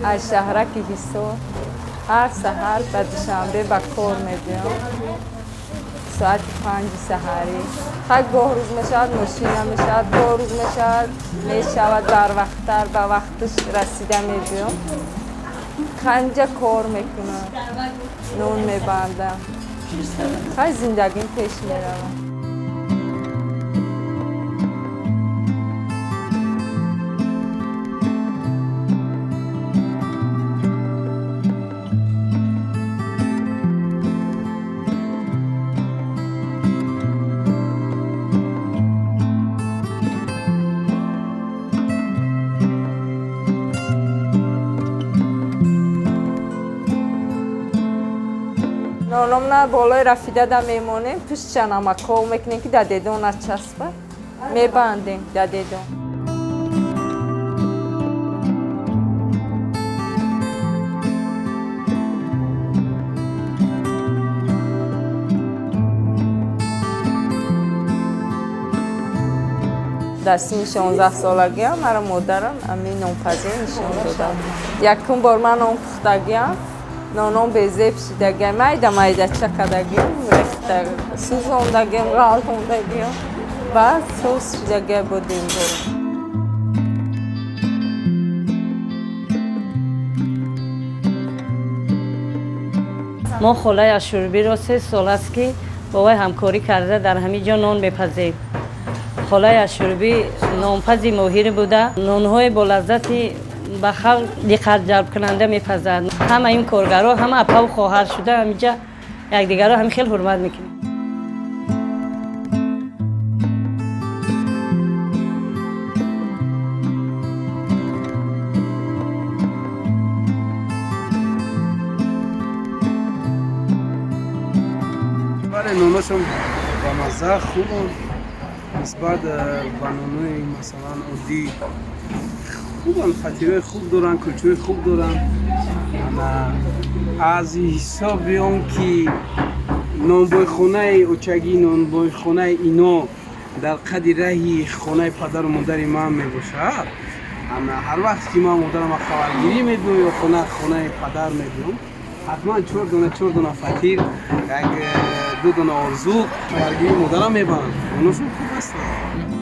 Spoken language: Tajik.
Аз шаҳраки Ҳисор ҳар саҳар ба Душанбе ба кор мебиём. Соати 5 саҳарӣ. Хай гоҳ рӯз мешавад, мошина мешавад, гоҳ рӯз мешавад, мешавад барвақттар, ба вақташ расида мебиём. Ханҷа кор мекунам, нон мебандам. Хай зиндагим пеш меравад. Нономна болои рафида да мемонем, пуштша намаков мекунем, ки да дедон начаспа. Мебандем да дедон. Дар синни 16 солагиам маро модарам ами нонпазӣ нишон додам. Якум бор ман нон пухтагиам, ноном безеб шидагиам, майда майда чакадагиам, рехта сӯзондагиам, ғалондагиам, баъд соз шидагиам бо димбор. Мо холаи Ашурбиро 3 сол аст, ки бо вай ҳамкорӣ карда дар ҳамин ҷо нон мепазем. Холаи Ашурбӣ нонпази моҳир буда, нонҳои бо лаззати ба халқ диққат ҷалбкунанда мепазад. Ҳама ин коргарҳо ҳама апаву хоҳар шуда ҳаминҷа якдигарро ҳамин хел ҳурмат мекунем. Бале, ноношон ба мазза хубанд, нисбат ба нонои масалан оддӣ хубанд, фатираи хуб доранд, кулчаҳои хуб доранд. Аз ҳисоби он ки нонбойхонаи очагӣ, нонбойхонаи ино дар қади раҳи хонаи падару модари ман мебошад, ҳар вақт ки ман модарама хабаргирӣ мебиём ё хонаи падар мебиём, ҳатман чор дона фатир, як ду дона орзу хабаргирии модарам мебаранд. Ноношон хуб ҳастанд.